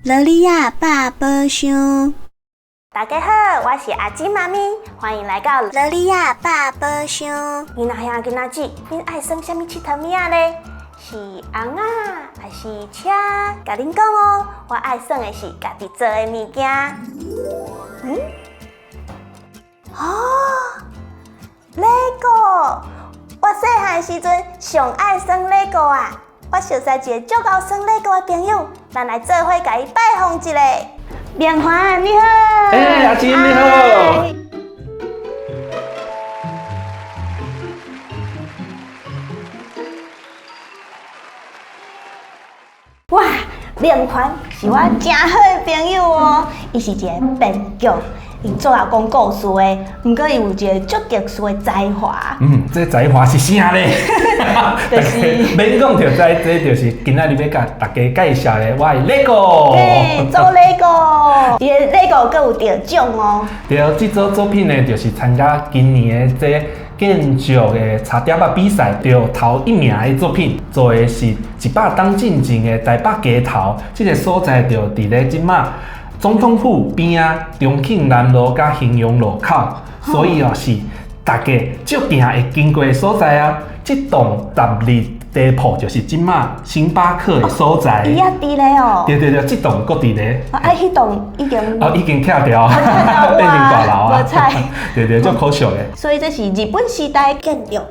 萝莉仔百宝箱。大家好，我是阿金媽咪，歡迎來到蘿莉仔百寶箱。囡仔兄囡仔姊，恁愛耍啥物𨑨迌物仔咧？是尪仔還是車？共恁講哦，我愛耍的是家己做的物件。嗯？哦，LEGO！我細漢的時陣上愛耍 LEGO 啊！我熟似一個足𠢕耍 LEGO 的朋友，咱來做伙共伊拜訪一下。明環你好。欸，阿金你好。哇，明環是我誠好的朋友哦，伊是一个編劇。伊做愛講故事的，毋過伊有一个足特殊的才華。嗯，這才華是啥咧？就是免講就知，這就是今仔日欲共大家介紹的我的 LEGO。對，做 LEGO，伊的 LEGO 閣有得獎哦。對，這組作品呢，就是參加今年的這建築的插碟仔比賽，著頭一名的作品，做的是100冬進前的台北街頭，這个所在就佇咧這馬總統府邊仔，重慶南路佮興榮路口，所以哦是大家足定會經過的所在啊。這棟十日地鋪就是這馬星巴克的所在。伊也佇咧哦。對對對，這棟閣佇咧。啊，彼棟已經。哦，已經拆掉，變成大樓啊。無彩。對對，足可惜的。所以這是日本時代的建築。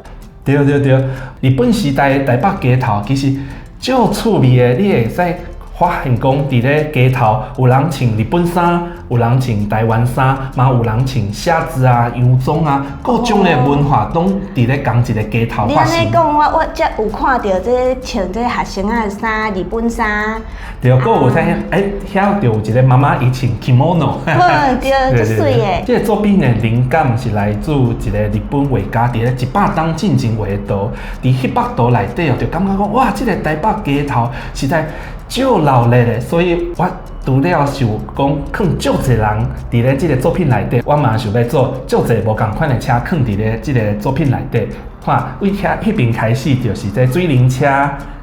對對對，日本時代的台北街頭其實足趣味的，你會使發現講，佇咧街頭有人穿日本衫，有人穿台灣衫，嘛有人穿靴子啊、洋裝啊，各種的文化攏佇咧仝一个街頭發生。你按呢講，我才有看著這穿這學生仔的衫，日本衫。對，閣有啥？欸，遐就有一个媽媽伊穿 kimono。嗯，對，足媠的。這个作品的靈感是來自一个日本畫家佇咧100冬進前畫的圖，佇彼幅圖內底哦，就感覺講哇，這个台北街頭實在足熱鬧的，所以我除了想講囥足濟人佇咧這个作品內底，我嘛想欲做足濟無仝款的車囥佇咧這个作品內底。看，為遐彼邊開始就是這水靈車、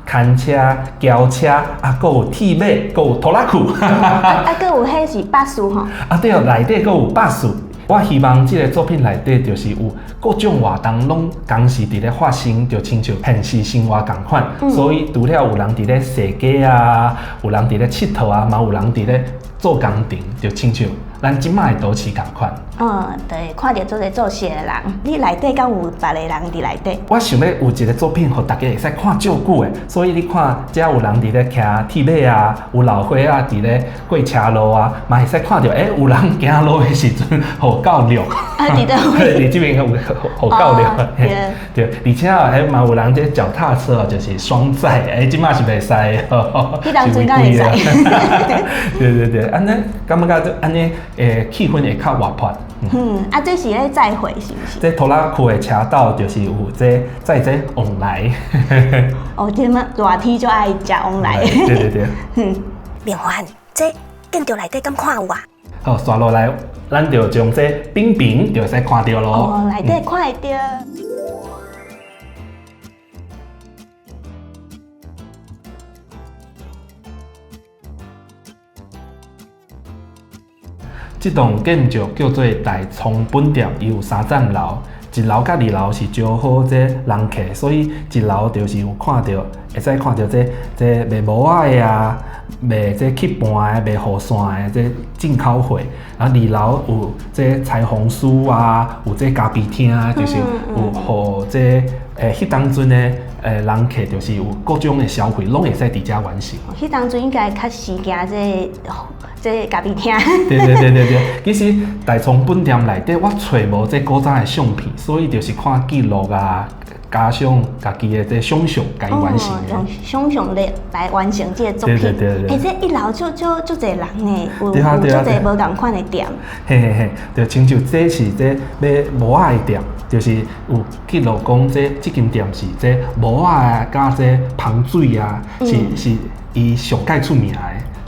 牽車、轎車，啊，閣有鐵馬，閣有拖拉庫。啊，閣有彼是巴士吼。啊對，內底閣有巴士。我希望這个作品內底就是有各種活動攏同時佇咧發生，就親像現實生活仝款。所以除了有人佇咧踅街啊，有人佇咧𨑨迌啊，嘛有人佇咧做工程，就親像咱這馬的都市仝款。嗯，對，看著足濟做事的人，你內底敢有別个人佇內底？我想欲有一个作品，予大家會使看足久的，所以你看，遮有人佇咧騎鐵馬啊，有老歲仔佇咧過車路啊，嘛會使看著，欸，有人行路的時陣，予狗掠。啊，佇佗位？佇這邊有予狗掠。對，而且啊，欸，嘛有人這腳踏車就是雙載，欸，這馬是袂使的。彼當陣敢會使？對對對，按呢感覺這按呢，欸，氣氛會較活潑。嗯，啊，這是咧載貨是毋是？這拖拉庫的車道就是有這載這旺來。哦，這馬熱天就愛食旺來。對對對。嗯，明環，這建築內底敢看有啊？好，紲落來，咱就將這餅餅就會使看著囉。哦，內底看會著。這棟建築叫做大倉本店，伊有三層樓，一樓佮二樓是招呼這人客，所以一樓就是有看著，會使看著這賣帽仔的啊，賣這吸盤的、賣雨傘的這進口貨。啊，二樓有這裁縫師啊，有這咖啡廳啊，就是有予這彼當陣的人客，就是有各種的消費，攏會使佇遮完成。彼當陣應該較時行這這咖啡廳。對對對對對，其實大倉本店內底我揣無這古早的相片，所以就是看記錄啊，加上家己的這想像，共伊完成的。用想像力來完成這個作品。對對對對。欸，這一樓足足足濟人呢，有有足濟無仝款的店。嘿嘿嘿，就親像這是這賣帽仔的店，就是有記錄講這這間店是這帽仔啊，佮這香水啊，是是伊上蓋出名的。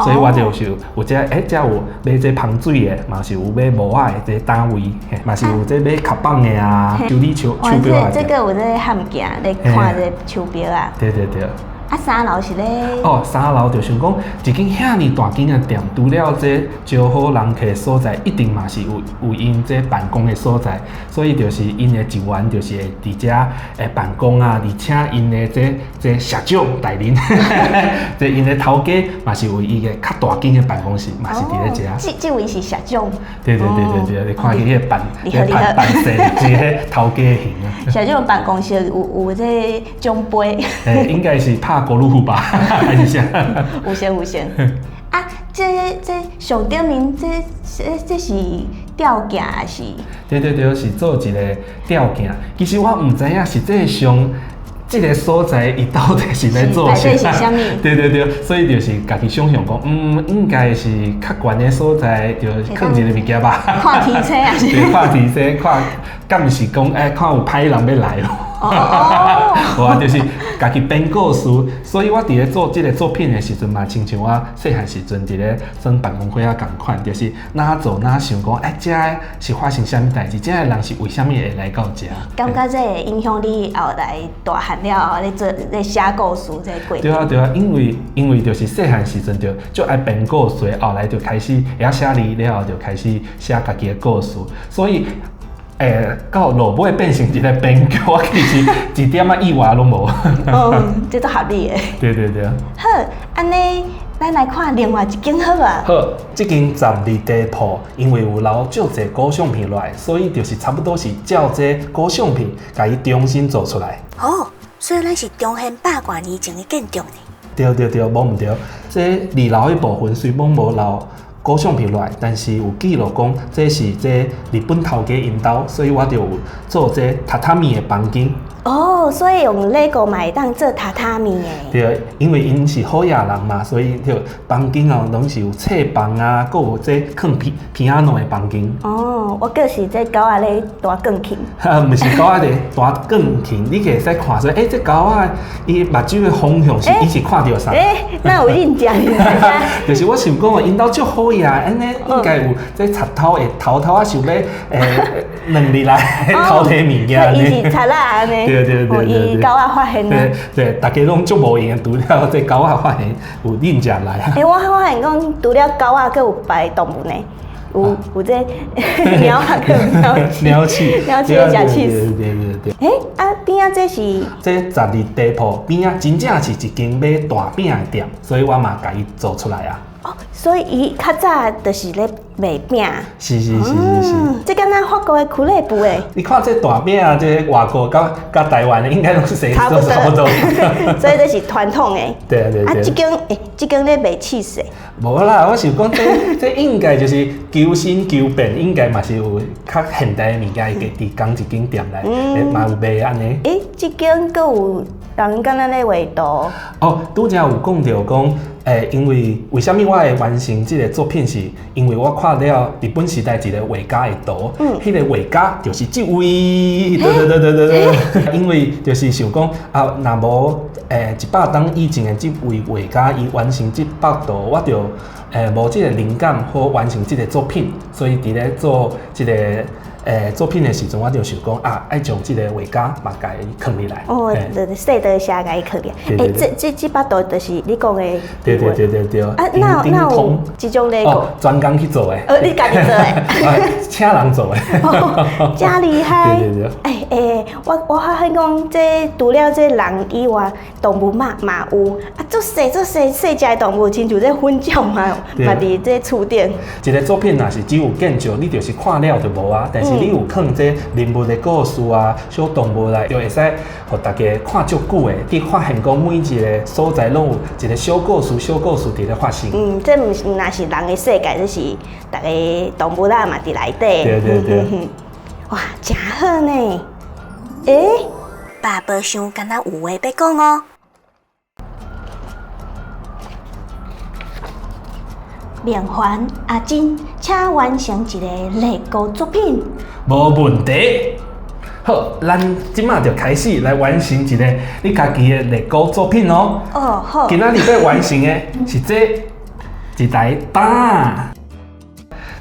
所以我就是有這遮有賣這芳水的，嘛是有賣帽仔的這單位，嘛是有這賣卡棒的啊，修理手手錶的。這個有這漢鏡咧看這手錶啊。對對對。啊，三樓是咧？哦，三樓就想講一間遐爾大間的店，除了這招呼人客的所在，一定嘛是有𪜶這辦公的所在，所以就是𪜶的職員就是會佇遮辦公啊，而且𪜶的這社長大人，這𪜶的頭家嘛是有伊个較大間的辦公室，嘛是佇咧遮。這位是社長。對對對對對，你看伊彼個辦辦辦事，是彼頭家的型啊。社長辦公室有這獎杯。欸，應該是拍高爾夫吧，還是啥？有閒有閒。啊，這上頂面這是吊鏡還是？對對對，是做一個吊鏡。其實我毋知影實際上這個所在伊到底是咧做啥？啥物？對對對，所以就是家己想象講，應該是較懸的所在，就囥一個物件吧。看天星啊？對，看天星，看敢毋是講，欸，看有歹人欲來咯。哦，無啊，就是家己編故事，所以我佇咧做這個作品的時陣嘛，親像我細漢時陣佇咧耍辦公會仔仝款，就是哪做哪想講，欸，遮是發生啥物代誌？遮的人是為啥物會來到遮？感覺這會影響你後來大漢了後咧做咧寫故事這個過程。對啊對啊，因為就是細漢時陣就足愛編故事，後來就開始會曉寫字了後，就開始寫家己的故事，所以。到落尾變成一個編劇，我其實一點仔意外攏無。哦，這都合理的。對對對。好，按呢，咱來看另外一間好無？好，這間12地鋪，因為有留足濟古相片落來，所以就是差不多是照這古相片，共伊重新做出來。哦，所以咱是重現百外年前的建築呢。對對對，無毋對。這二樓彼部分雖罔無留古相片落來，但是有記錄講這是這日本頭家𪜶兜，所以我就有做這榻榻米的房間。哦，所以用樂高嘛會當做榻榻米的。對，因為𪜶是好野人嘛，所以就房間哦，攏是有冊房啊，閣有這囥 piano 的房間。哦，我閣是這狗仔咧彈鋼琴。哈，毋是狗仔咧彈鋼琴，你會使看說，欸，這狗仔伊目睭的方向是，伊是看著啥？欸，哪有認真？就是我想講哦，𪜶兜足好野，按呢應該有這賊偷會偷偷仔想欲鑽入來偷提物件。伊是賊仔按呢？對對對對，伊狗仔發現對對，大家攏足無閒，除了這狗仔發現有認食來啊。欸，我發現講，除了狗仔，閣有別的動物呢？有這貓仔，閣有貓鼠。貓鼠，貓鼠咧食起司。對對對。欸，啊邊仔這是？這12地鋪邊仔真正是一間賣大餅的店，所以我嘛共伊做出來啊。哦，所以伊較早就是咧賣餅。是是是是是。這敢若法國的俱樂部的。你看這大餅啊，這外國佮台灣的應該攏是差不多。差不多。所以這是傳統的。對啊對對。啊，這間欸，這間咧賣起司。無啦，我想講這這應該就是求新求變，應該嘛是有較現代的物件，伊佇仝一間店內，嘛有賣按呢。欸，這間閣有人敢若咧畫圖。哦，拄才有講著講。欸，因為為啥物我會完成這個作品？是因為我看了日本時代一個畫家的圖，彼個畫家就是這位，對對對對對對。因為就是想講啊，若無100冬以前的這位畫家，伊完成這幅圖，我就無這個靈感好完成這個作品，所以佇咧做這個作品的時陣，我就想講啊，愛將這個畫家嘛共伊囥入來。哦，就是細刀寫共伊囥入來。欸，這幅圖就是你講的。對對對對對。啊，哪有哪有這種樂高？專工去做的。你家己做的？請人做的。真厲害。對對對。欸欸，我發現講，這除了這人以外，動物嘛嘛有啊，足細足細細隻的動物，親像這粉鳥嘛，嘛佇這厝頂。一個作品若是只有建築，你就是看了就無啊。但是你有囥這人物的故事啊，小動物來，就會使予大家看足久的，去發現講每一個所在攏有一個小故事、小故事佇咧發生。嗯，這毋是毋若是人的世界，這是逐个動物仔嘛佇內底。對對對。哇，真好呢！欸，百寶箱敢若有話欲講哦。明凡阿珍，請完成一個樂高作品。無問題。好，咱這馬就開始來完成一個你家己的樂高作品哦。哦，好。今仔日欲完成的是這一台擔。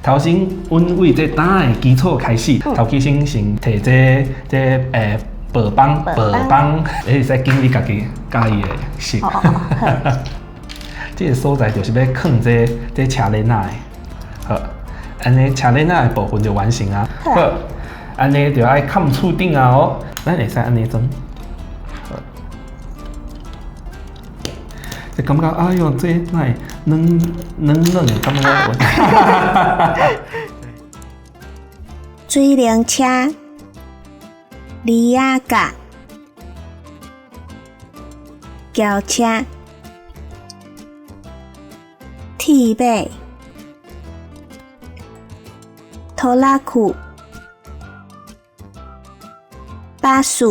頭先，阮為這擔的基礎開始，頭起先先提這薄板薄薄板，會使揀你家己佮意的色。這個所在就是欲囥這車輪仔的，好，按呢車輪仔的部分就完成啊。好，按呢就愛崁厝頂啊哦，咱會使按呢裝。好，就感覺哎喲，這哪會軟軟軟的感覺我。水靈車、犁仔角、轎車、鐵馬、拖拉庫、巴士。